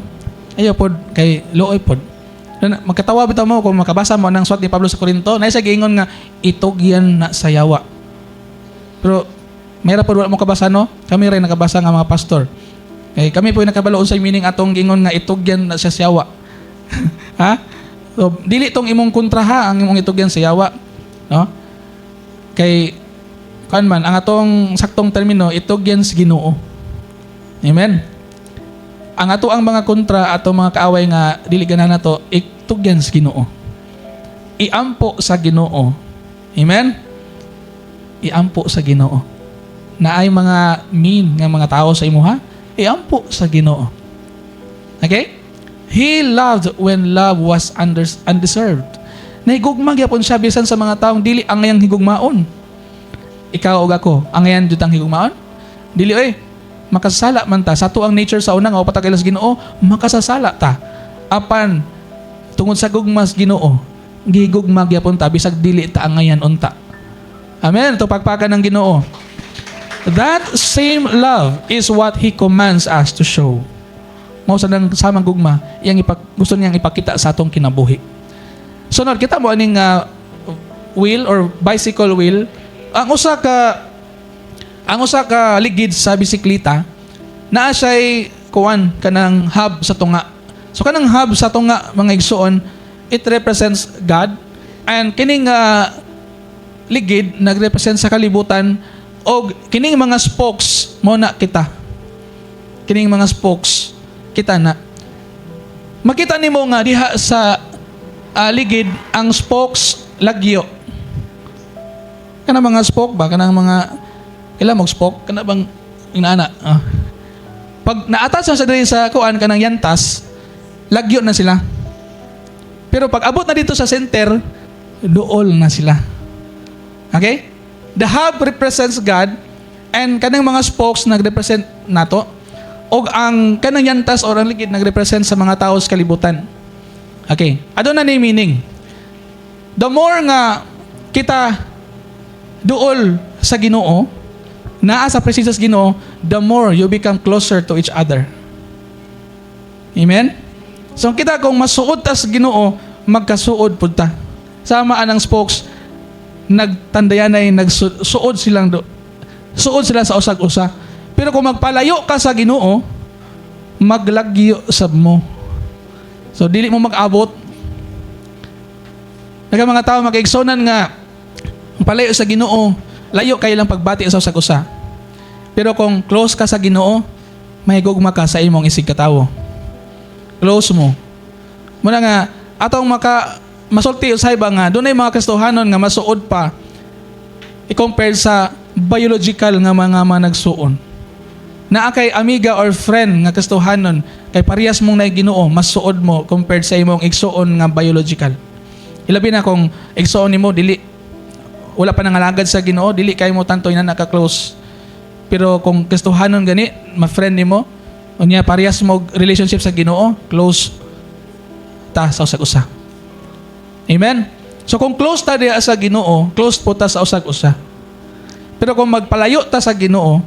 Ayaw pod kay luoy pod. Magkatawa bitaw mo kung makabasa mo ng suwat ni Pablo sa Korinto, na isa giingon nga itugyan na sa yawa. Pero mayra pod wala mo kabasa, no? Kami rin nakabasa nga mga pastor. Kay kami po nakabalo unsay meaning atong giingon nga itugyan na siya sa yawa. Ha? So, dili tong imong kontra ha ang imong itugyan sa yawa, no? Kay kan man ang atong saktong termino, itugyan sa Ginoo. Amen. Ang ato ang mga kontra, ato mga kaaway nga dili ganahan nato, itugyan sa Ginoo. Iampo sa Ginoo. Amen. Iampo sa Ginoo. Naay mga mean nga mga tao sa imuha, iampo sa Ginoo. Okay? He loved when love was undeserved. Nahigugma gyapon siya bisan sa mga taong dili angayang higugmaon. Ikaw ug ako, angayan jud ang higugmaon? Dili oy. Makasasala man ta. Sa ato ang nature sa una nga wa pa sa Ginoo, makasasala ta. Apan tungod sa gugma sa Ginoo, gihigugma gyapon ta bisag dili ta angayan unta. Amen. Ito pagpakan ng Ginoo. That same love is what He commands us to show. Mao sa nang samang gugma, iyang gusto niyang ipakita sa atong kinabuhi. Sunod, kita mo aning wheel or bicycle wheel. Ang usa ka ligid sa bisikleta, naa siya'y kuan, kanang hub sa tunga. So kanang hub sa tunga, mga igsuon, it represents God, and kining ligid nagrepresent sa kalibutan, og kining mga spokes mo na kita. Kining mga spokes, kita na. Makita nimo nga diha sa ligid, ang spokes lagyo. Kana mga spoke ba, kanang mga ila mag spoke kana bang inaana? Ah. Pag na-attach na sa diri sa kuan, kanang yantas, lagyo na sila. Pero pag abot na dito sa center, duol na sila. Okay? The hub represents God and kanang mga spokes nagrepresent nato, og ang kanang yantas or ang ligid nagrepresent sa mga tao sa kalibutan. Okay. Aduna ni meaning. The more nga kita duol sa Ginoo, naa sa presence sa Ginoo, the more you become closer to each other. Amen? So kita kung masuod ta sa Ginoo, magkasuod pud ta. Sama anang spokes, nagtandayanay, nagsuod silang do, suod sila sa usag-usa. Pero kung magpalayo ka sa Ginoo, maglagyo sab mo. So dili mo mag-abot. Naga mga tao makaigsonan nga ang palayo sa Ginoo, layo kay lang pagbati sa usag-usa. Pero kung close ka sa Ginoo, may gugma ka sa imong isig katawo. Close mo. Muna nga atong maka masulti usay ba nga dunay mga Kristohanon nga masuod pa i-compare sa biological nga mga managsuon. Naa kay amiga or friend nga Kristohanon kay parehas mong naay Ginoo, mas suod mo compared sa imong igsuon nga biological. Ilabi na kung igsuon nimo dili, wala pa nangalagad sa Ginoo, dili kay mo tanto ina naka-close. Pero kung Kristohanon gani, ma-friend nimo, unya parehas mo og relationship sa Ginoo, close ta sa usag-usa. Amen. So kung close ta diha sa Ginoo, close po ta sa usag-usa. Pero kung magpalayo ta sa Ginoo,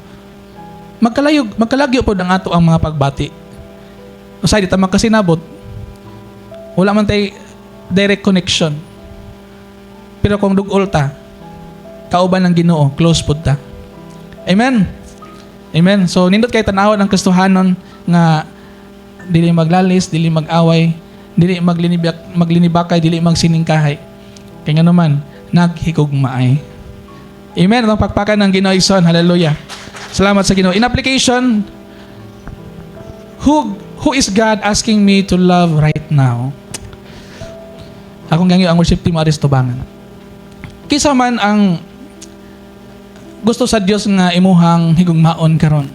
magkalayo, magkalagyo po ang ato ang mga pagbati. Usay di ta magkasinabot. Wala man tay direct connection. Pero kung dugol ta, kauban ng Ginoo, close pud ta. Amen. Amen. So nindot kay tanawon ang Kristohanon nga dili maglalis, dili mag-away, dili maglinibakay, dili magsiningkahay. Kay nga naman, naghigugmaay. Amen. Ang pagpakan ng Ginoo Ison. Hallelujah. Salamat sa Ginoo. In application, who is God asking me to love right now? Akong gangyo ang worship team aris tubangan. Kinsa man ang gusto sa Dios nga imuhang higugmaon karon?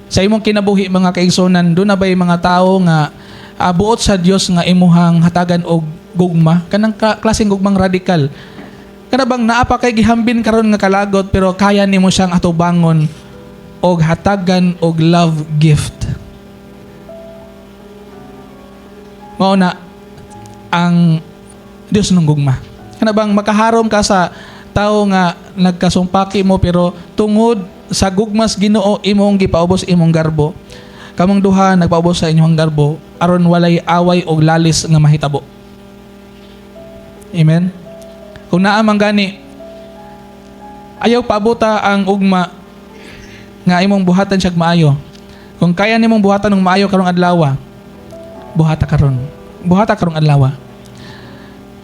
Sa imong kinabuhi, mga kaigsunan, duna ba'y mga tao nga buot sa Dios nga imuhang hatagan og gugma, kanang klaseng gugmang radikal? Kana bang naa pa kay gihambin karon nga kalagot, pero kaya nimo siyang atubangon og hatagan og love gift. Mao na ang Dios ng gugma. Kana bang makaharom ka sa tao nga nagkasumpaki mo, pero tungod sa gugmas Ginoo, imong gipaubos imong garbo. Kamong duha nagpaubos sa inyong garbo aron walay away og lalis nga mahitabo. Amen. Kung naa man gani, ayaw paabuta ang ugma nga imong buhatan siya maayo. Kung kaya nimong buhatan ng maayo karong adlaw, buhata karon. Buhata karong adlaw.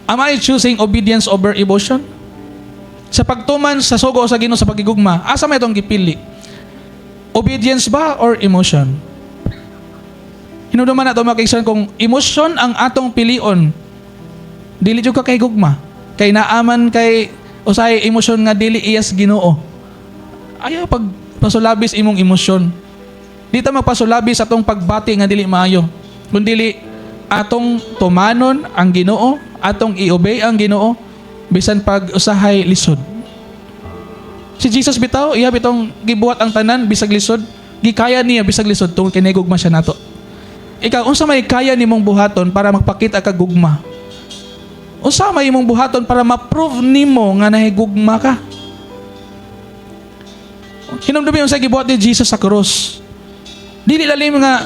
Am I choosing obedience over emotion? Sa pagtuman sa sugo sa Ginoo sa pagigugma, asa may itong gipili? Obedience ba or emotion? Hinumduman nato, mga kaigsoon, kung emotion ang atong pilion, dili jud ka kay gugma. Kay naaman kay usahay emosyon nga dili iyas Ginoo. Ayaw pag pasulabis imong emosyon. Di ta magpasulabis sa atong pagbati nga dili maayo. Kung dili atong tumanon ang Ginoo, atong i-obey ang Ginoo bisan pag usahay lisod. Si Jesus bitaw, iya bitong gibuhat ang tanan bisag lisod, gikaya niya bisag lisod tungod kay nigugma siya nato. Ikaw, unsa may kaya nimong buhaton para magpakita ka gugma? Unsa may imong buhaton para ma-prove nimo nga nahigugma ka? Hinumdumi unsa gibuhat ni Jesus sa krus. Dili lalim nga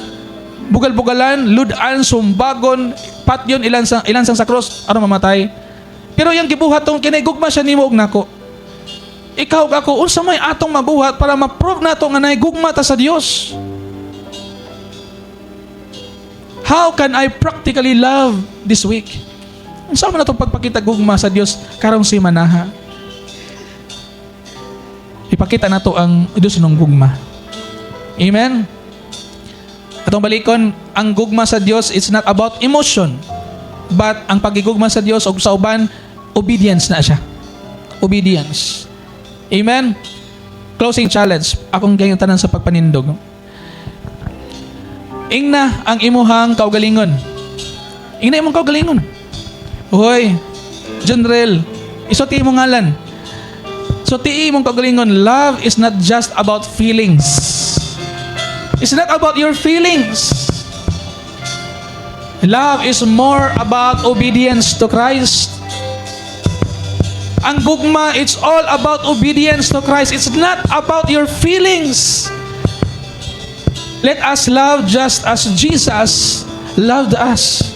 bugal-bugalan, ludan, sumbagon, patyon, ilansang, ilansang sa krus aron mamatay. Pero yang gibuhat tong kinahigugma siya nimo ug nako. Ikaw ug ako, unsa may atong mabuhat para ma-prove nato nga nahigugma ta sa Dios? How can I practically love this week? Unsa man atong pagpakita gugma sa Dios karong simanaha? Ipakita nato ang Dios ng gugma. Amen. Atong balikon, ang gugma sa Dios, it's not about emotion. But ang pagigugma sa Dios ug sa uban, obedience na siya. Obedience. Amen. Closing challenge. Akong gayong tanan sa pagpanindog. Ingna ang imuhang kaugalingon. Ingna imong kaugalingon. Hoy, General, isuti imong ngalan. Sulti imong kaugalingon, love is not just about feelings. It's not about your feelings. Love is more about obedience to Christ. Ang gugma, it's all about obedience to Christ. It's not about your feelings. Let us love just as Jesus loved us.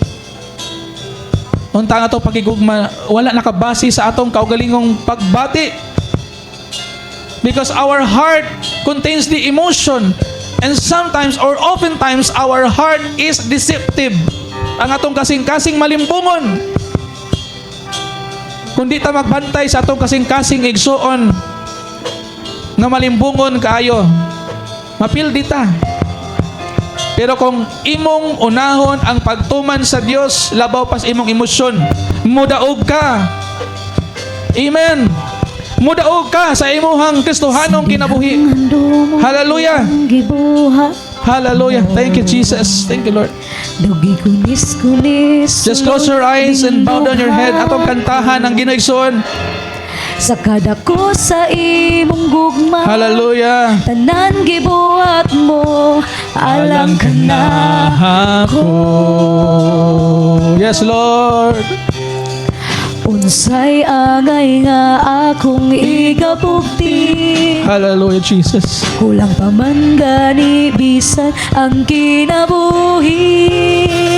Unta nga to pagigugma, wala nakabase sa atong kaugalingong pagbati. Because our heart contains the emotion, and sometimes or oftentimes our heart is deceptive. Ang atong kasing-kasing malimbungon. Kung di ta magbantay sa atong kasing-kasing, igsuon, nga malimbungon kaayo, mapildi ta. Pero kung imong unahon ang pagtuman sa Dios labaw pas imong emosyon, mudaog ka. Amen. Mudaog ka sa imuhang Kristohanong kinabuhi. Hallelujah. Hallelujah. Thank you, Jesus. Thank you, Lord. Just close your eyes and bow down your head. Atong kantahan ang Ginoo, igsoon. Sa kadako sa imong gugma, Hallelujah. tanan gibuhat mo alang kanako. Yes, Lord. Unsay angay nga akong igabugti? Hallelujah, Jesus. Kulang pa man gani bisan ang kinabuhi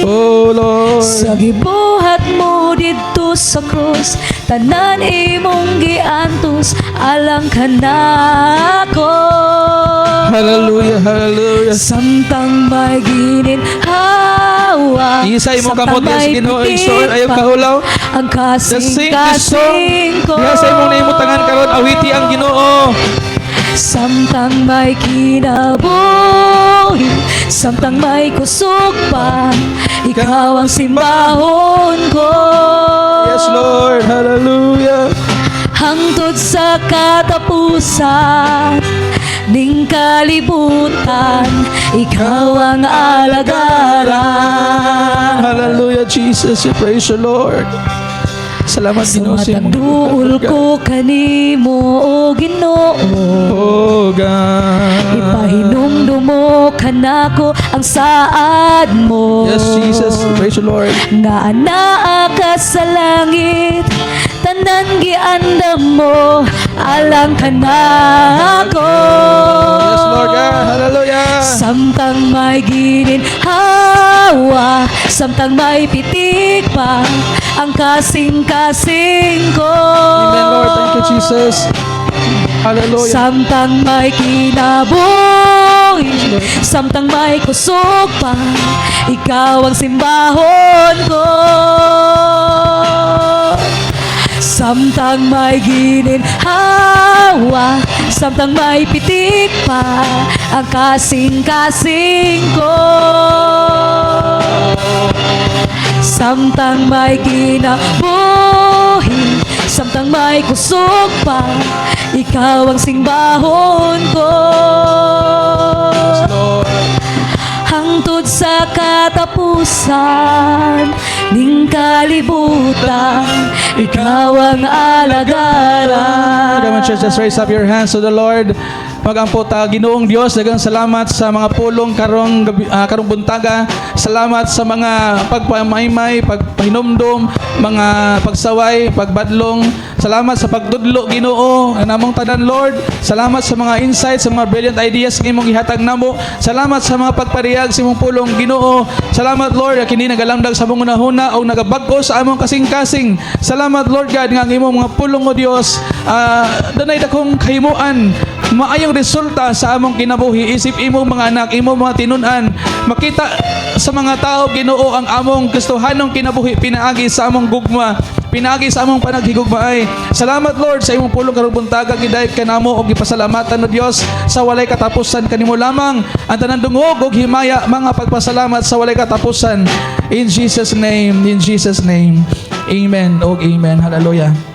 Oh, Lord. sa gibuhat mo didto sa krus. Tanan imong giantos alang kanako. Hallelujah, hallelujah. Samtang may gininhawa, Isa imong samtang kamot, yes, may Ginoo, pitik igsoon, ayaw pa kahulaw. ang Just sing this song. kasing-kasing ko. Diha sa imong nahimutangan karon, awiti ang Ginoo. Samtang may kinabuhi, samtang may kusog pa, ikaw ang simbahon ko. Yes, Lord. Hallelujah. Hangtod sa katapusan ning kalibutan, ikaw ang alagaran. Hallelujah, Jesus. We praise the Lord. Salamat, Sa Ginoo, sa matag imong duol ko kanimo, o Ginoo, Oh God. ipahinumdum mo kanako ang saad mo. Yes, Jesus. Praise the Lord. Nga anaa ka sa langit, tanan giandam mo alang kanako. Yes, Lord God. Hallelujah. Samtang may gininhawa, samtang may pitik pa ang kasing-kasing ko. Amen, Lord. Thank you, Jesus. Hallelujah. Samtang may kinabuhi, samtang may kusog pa, ikaw ang simbahon ko. Samtang may gininhawa, samtang may pitik pa ang kasing-kasing ko. Samtang may kinabuhi, samtang may kusog pa, ikaw ang simbahon ko. Yes, Lord. Hangtod sa katapusan ning kalibutan, ikaw ang alagaran. Come on, church, just raise up your hands to the Lord. Magampo ta, Ginoong Dios, daghang salamat sa mga pulong karong gabi, karong buntaga. Salamat sa mga pagpamaymay, pagpahinumdom, mga pagsaway, pagbadlong. Salamat sa pagtudlo, Ginoo, namong tanan, Lord. Salamat sa mga insights, sa mga brilliant ideas nga imong gihatag namo. Salamat sa mga pagpariyag sa imong pulong, Ginoo. Salamat, Lord, kini nagalamdag sa among hunahuna o nagabag-o sa among kasing-kasing. Salamat, Lord God, nga ang imong mga pulong, o Dios, dunay dakong kahimuan, maayong resulta sa among kinabuhi isip imong mga anak, imong mga tinun-an. Makita sa mga tao, Ginoo, ang among Kristohanong kinabuhi pinaagi sa among gugma, pinaagi sa among panaghigugmaay. Salamat, Lord, sa imong pulong karong buntaga. Gidayeg kanamo og gipasalamatan, o Dios, sa walay katapusan. Kanimo lamang ang tanan dungog ug himaya, mga pagpasalamat sa walay katapusan. In Jesus' name, in Jesus' name. Amen og amen. Hallelujah.